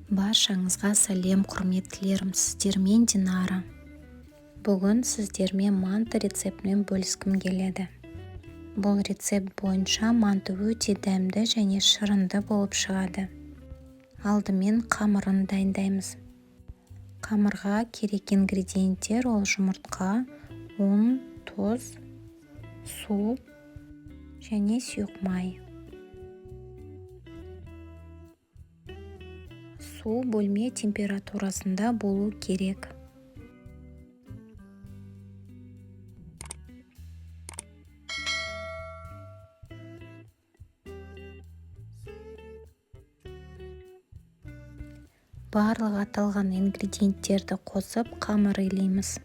Баршаңызға сәлем, құрметтілерім! Сіздермен Динара. Бүгін сіздермен манты рецептімен бөліскім келеді. Бұл рецепт бойынша манты өте дәмді және шырынды болып шығады. Алдымен қамырын дайындаймыз. Қамырға керек ингредиенттер: ол жұмыртқа, ұн, тұз, су және сұйық май. Су бөлме температурасында болу керек. Барлық аталған ингредиенттерді қосып қамыр илейміз.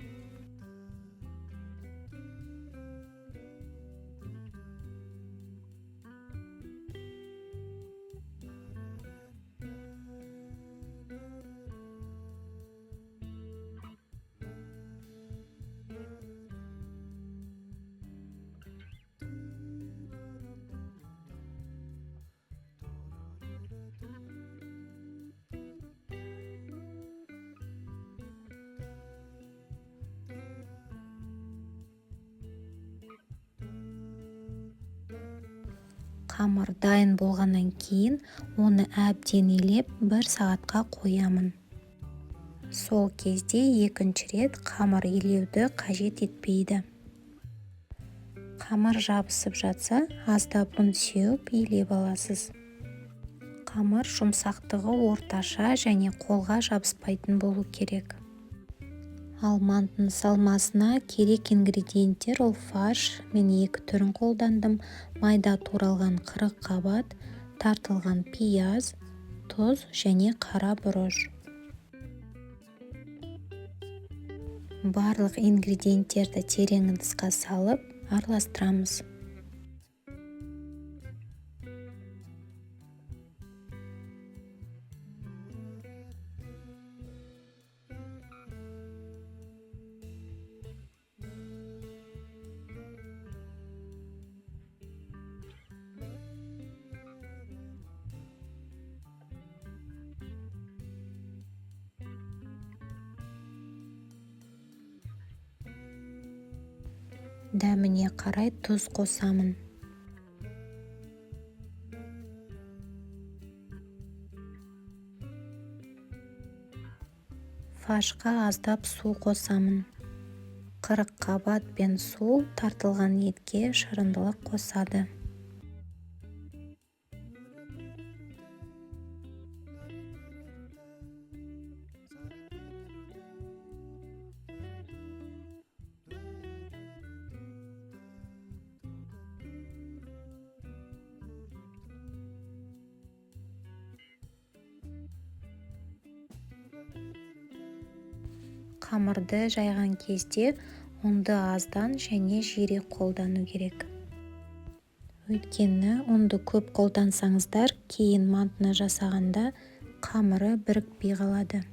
Қамыр дайын болғаннан кейін оны әбден илеп 1 сағатқа қоямын. Сол кезде екінші рет қамыр илеуді қажет етпейді. Қамыр жабысып жатса, аздап ұн сеуіп илеп аласыз. Қамыр жұмсақтығы орташа және қолға жабыспайтын болу керек. Ал мантының салмасына керек ингредиенттер: ол фарш, мен 2 түрін қолдандым, майда туралған 40 қабат, тартылған пияз, тұз және қара бұрыш. Барлық ингредиенттерді терең ыдысқа салып араластырамыз. Дәміне қарай тұз қосамын. Фаршқа аздап су қосамын. 40 қабат пен су тартылған етке шырындылық қосады. Қамырды жайған кезде ұнды аздан және жиірек қолдану керек. Өйткені ұнды көп қолдансаңыздар, кейін мантыны жасағанда қамыры бірікпей қалады.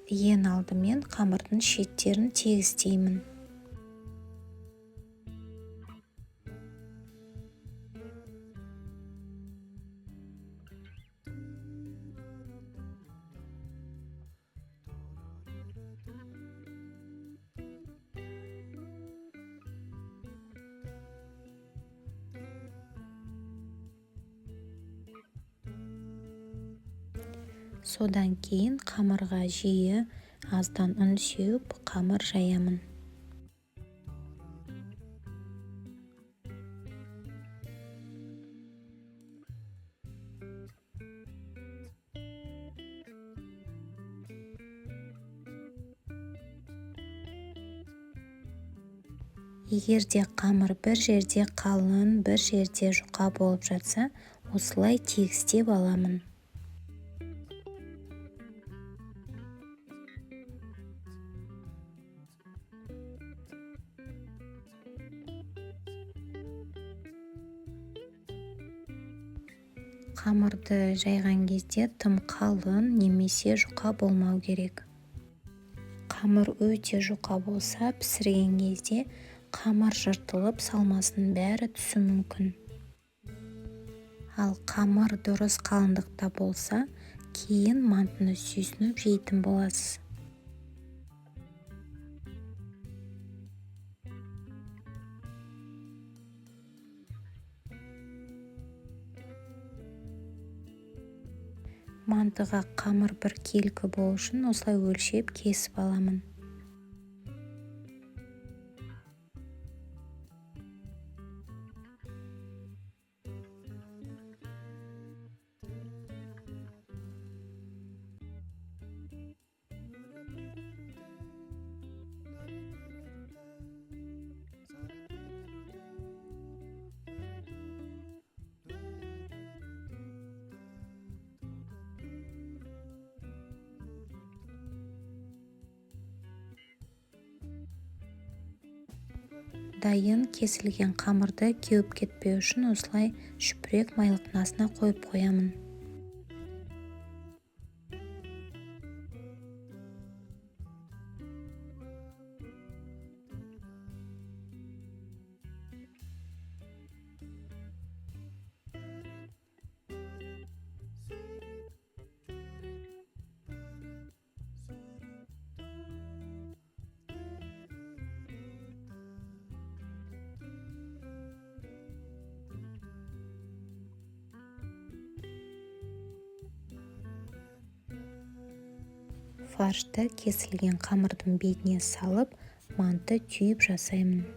Ең алдымен қамырдың шеттерін тегістеймін. Содан кейін қамырға жиі аздан ұн сеуіп қамыр жаямын. Егер де қамыр бір жерде қалың, бір жерде жұқа болып жатса, осылай тегістеп аламын. Қамырды жайған кезде тым қалың немесе жұқа болмау керек. Қамыр өте жұқа болса, пісірген кезде қамыр жыртылып, салмасының бәрі түсуі мүмкін. Ал қамыр дұрыс қалыңдықта болса, кейін мантыны сүйсініп жейтін боласыз. Мантыға қамыр біркелкі болу үшін осылай өлшеп кесіп аламын. Дайын кесілген қамырды кеуіп кетпеу үшін осылай шүпірек майлықтың астына қойып қоямын. Фаршты кесілген қамырдың бетіне салып, манты түйіп жасаймын.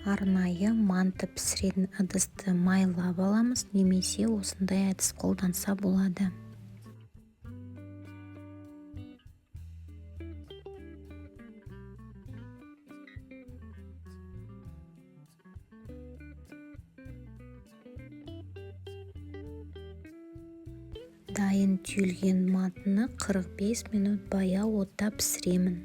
Арнайы манты пісіретін ыдысты майлап аламыз немесе осындай әдіс қолданса болады. Дайын түйілген мантыны 45 минут баяу отта пісіремін.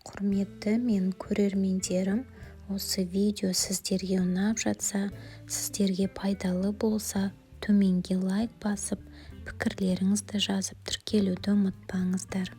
Құрметті мен көрермендерім, осы видео сіздерге ұнап жатса, сіздерге пайдалы болса, төменге лайк басып, пікірлеріңізді жазып, тіркелуді ұмытпаңыздар.